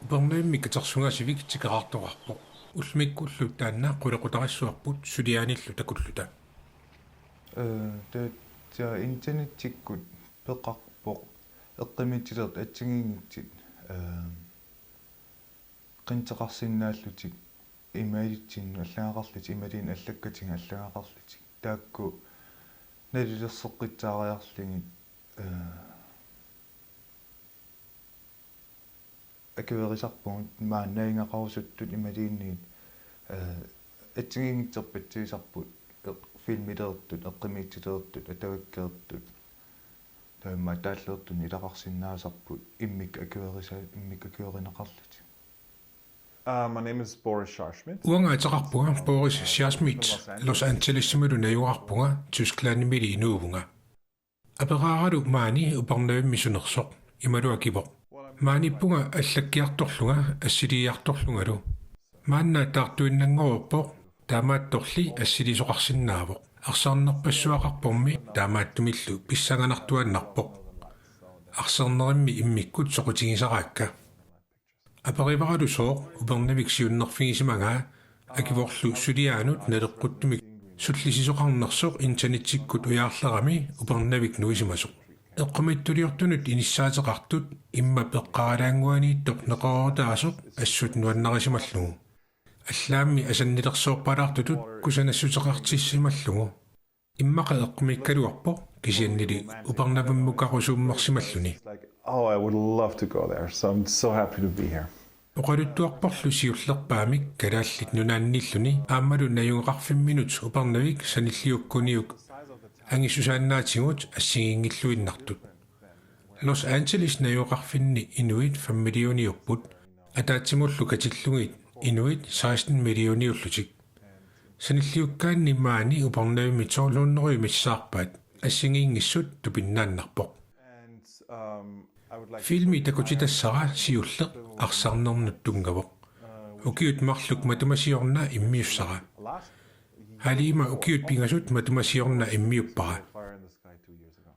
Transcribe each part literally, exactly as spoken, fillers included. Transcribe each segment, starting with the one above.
Upernavimmik katersugaasivik tikeraartoqarpoq. Ullumikkullu taanna qulequtarissuarput suliaanillu takulluta. Ee, taava internettikkut peqarpoq eqqumiitsuliortut assigiinngitsut, ee, qinnuteqarsinnaallutik imaalitsinnut allagaqarlutik, imaluunniit allakkatigut allagaqarlutik. Taakku nalilersoqqissaariarlugit, ee, akuerisarpugut maani najugaqarusuttut imaluunniit, ee, assigiinngitsorpassuisarput eq-, filmiliortut, eqqumiitsuliortut, atavakkeertut. Taava aamma ataalliortuni ilaqarsinnaasarput immikkut akuerisa-, immikkut akuerineqarlutik. Uh, my name is Boris Scharschmidt. Uanga ateqarpunga Boris Scharschmidt, Los Angelesimilu najugaqarpunga, Tysklandimilu inuuvunga. Aperaaralu maani Upernavimmi sunersoq, imalu akivoq: Maaniippunga allakkiartorlunga assiliiartorlungalu. Maanna taartuinnanngorpoq, taamaattorli assiliisoqarsinnaavoq. Arsaarnerpassuaqarpormi taamaattumillu pissanganartuaannarpoq. Arsaarnerimmi immikkut soqutigisaraakka. Aperivaralu sooq Upernavik siunnerfigisimagaa, akivorlu suliaanut naleqquttumik sullisisoqarnersoq internettikkut ujaarlerami Upernavik nuisimasoq. Eqqumiitsuliortunut inissaateqartut immaqa peqqaralaannguaniittoq neqeroorutaasoq assut nuannarisimallugu. Allaammi asannilersoorpalaartutut kusanassuteqartissimallugu. Immaqa eqqumiikkaluarpoq, kisiannili Upernavimmukarusuummersimalluni. Like, oh, I would love to go there, so I'm so happy to be here. Oqaluttuarporlu siullerpaamik Kalaallit Nunaanniilluni aammalu najugaqarfimminut Upernavik sanilliukkuniuk angissusaannaatigut assigiinngilluinnartut. Los Angeles najugaqarfinni inuit fem millioniupput, ataatsimullu katillugit inuit seksten millioniullutik. Sanilliukkaanni maani Upernavimmi tolv hundrede missaarpaat, assigiinngissut tupinnaannarpoq. And, um, I would like to Filmi takutitassara siulleq arsaarnernut tunngavoq. Ukiut marluk matuma siorna immiussara. Halima ukiut pingasut matuma siorna immiuppara. Fire in the sky two years ago.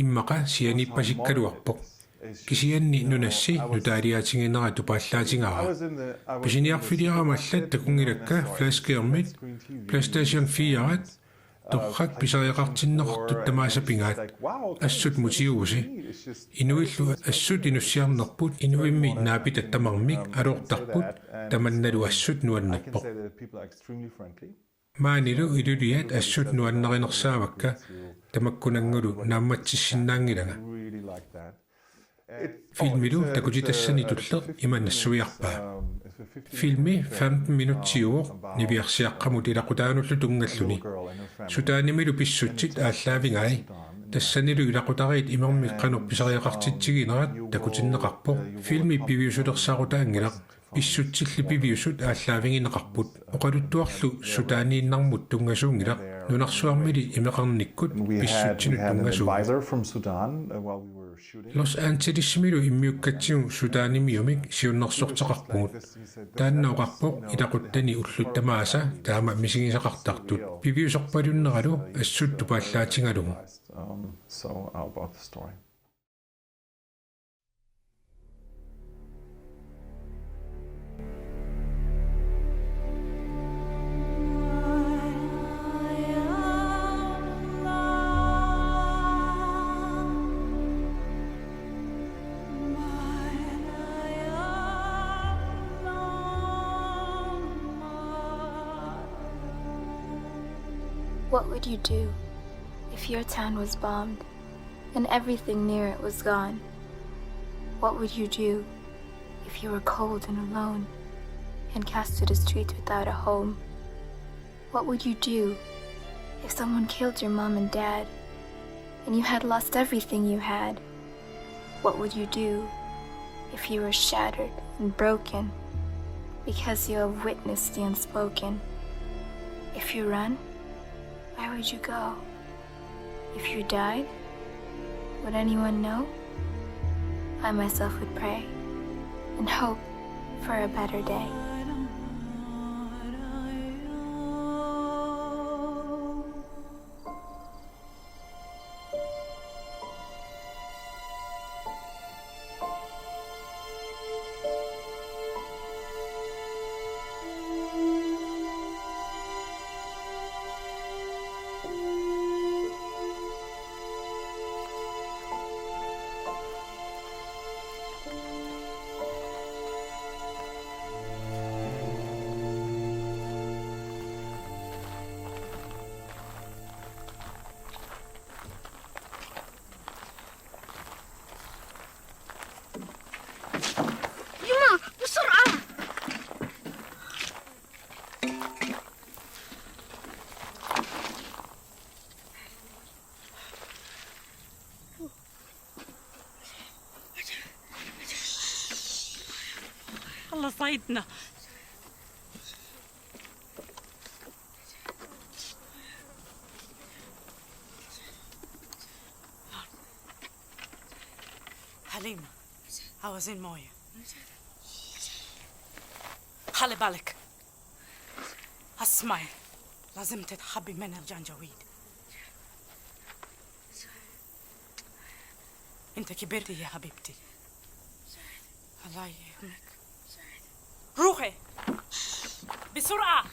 Immaqa sianiippasikkaluarpoq. Kisianni nunassi nutaaliaatiginera tupaallaatigaara. Pisiniarfiliarama allat takunngilakka flaskermit, PlayStation fire-at, torrak pisariaqartinneqartut tamaasa pigaat. Assut mutiuvusi. Inuillu assut inussiarnerput, inuimmi naapitat tamarmik alutortarput, tamannalu assut nuannerpoq. Maanilu iluliat assut nuannarinersaavakka, tamakkunanngalu naammatsissinnaanngilanga. Filmilu takutitassani tulleq ima nassuiarpaa. Filmi femten minutsiuvoq niviarsiaqqamut ilaqutaanullu tunngalluni. Sudanimilu pissutsit aallaavigai. Tassanilu ilaqutariit imermik qanoq pisariaqartitsiginerat takutinneqarpoq. Filmi piviusulersaarutaanngilaq. Pissutsilli piviusut aallaavigineqarput. Oqaluttuarlu Sudaniinnarmut tunngasuunngilaq. Nunarsuarmili imeqarnikkut pissutsinut tunngasuuvoq. Los Angelesimilu immiukkatsigu Sudanimiumik siunnersorteqarpugut. Taanna oqarpoq ilaquttani ullut tamaasa taama misigisaqartartut. Piviusorpalunneralu assut tupaallaatigalugu. What would you do if your town was bombed and everything near it was gone? What would you do if you were cold and alone and cast to the streets without a home? What would you do if someone killed your mom and dad and you had lost everything you had? What would you do if you were shattered and broken because you have witnessed the unspoken? If you run, where would you go? If you died, would anyone know? I myself would pray and hope for a better day. يما، بسرعة. الله صايدنا. حليمة، I was in Moya. خلي بالك. اسمعي، لازم تتحبي من الجنجويد. انت كبرتي يا حبيبتي. الله يهمك. روحي بسرعة.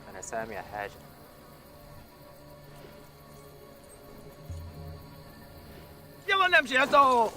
أنا سامع حاجة. يلا نمشي يا زو.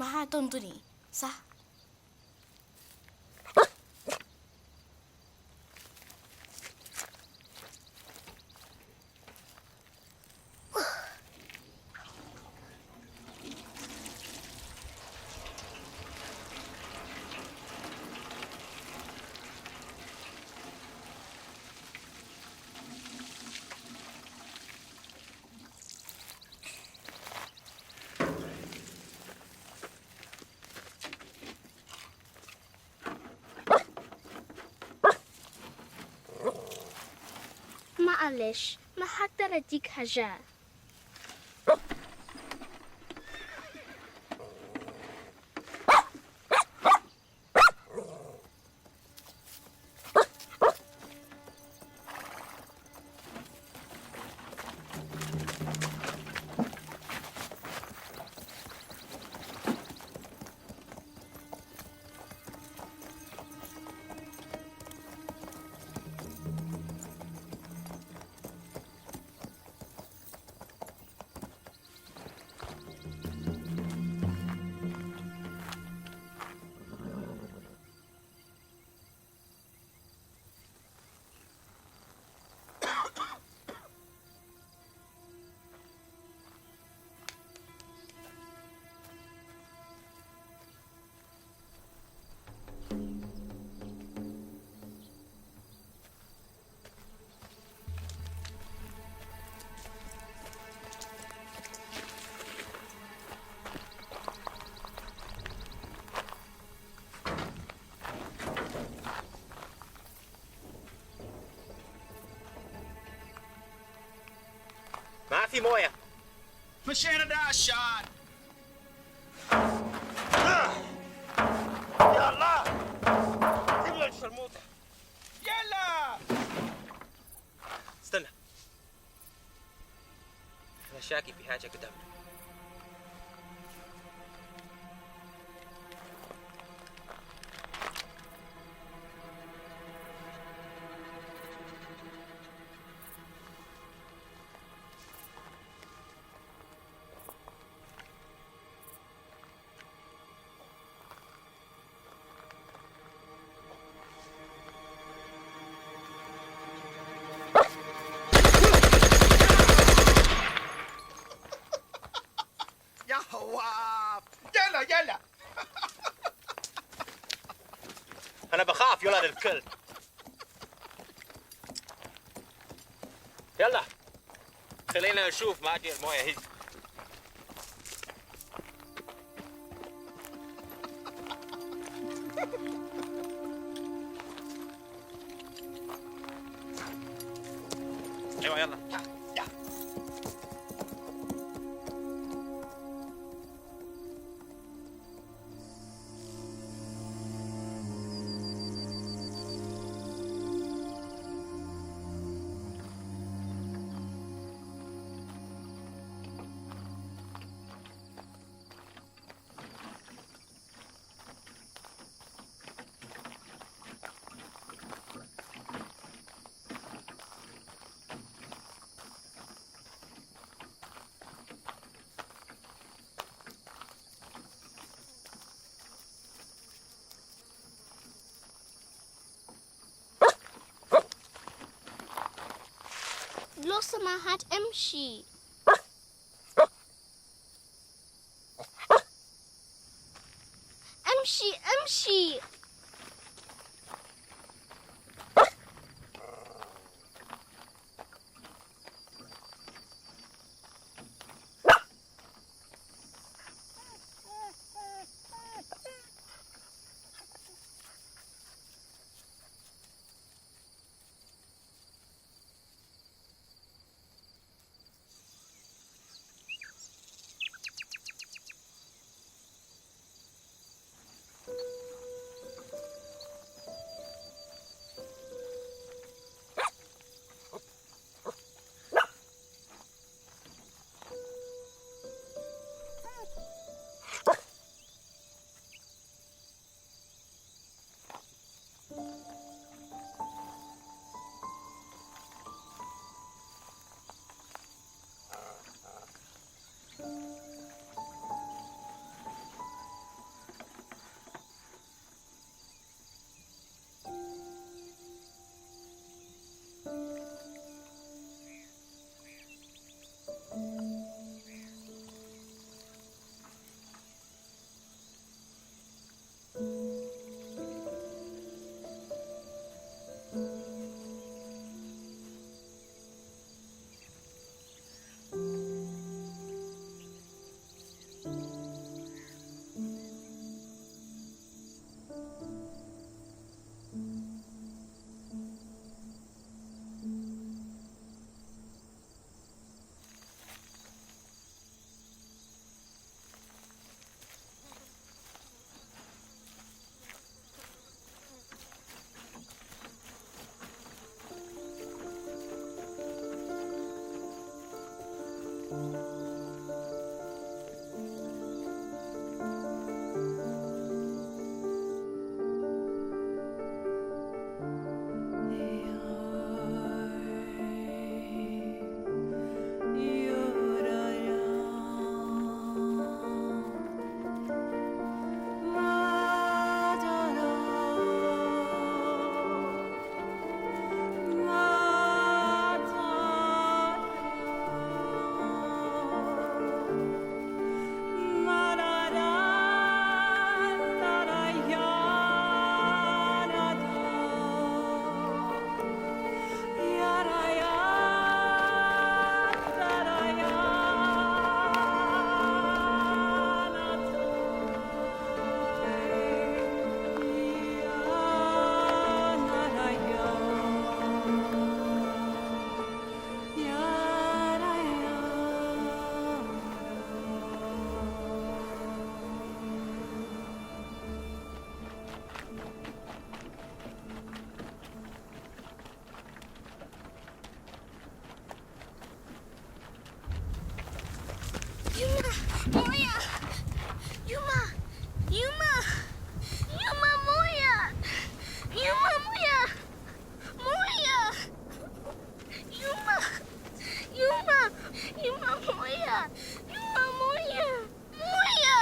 Maha tontuni, sa? معلش، ما حقدر أديك حاجة. ما في موية. مشينا داشان. يلا. جيب لنا الشرموطة. يلا. استنى. أنا شاكي في حاجة قدامنا. يا هواب. يلا، يلا. أنا بخاف يا ولد الكلب. يلا، خلينا نشوف ما جاي الموية هي. أيوة، يلا. يا، يا. Takuuk, samahat, Amshi. Amshi, Amshi. Yuma, Moja! Yuma! Yuma! Yuma, Moja! Yuma, Moja! Moja! Yuma! Yuma! Yuma, Moja! Yuma, Moja! Moja!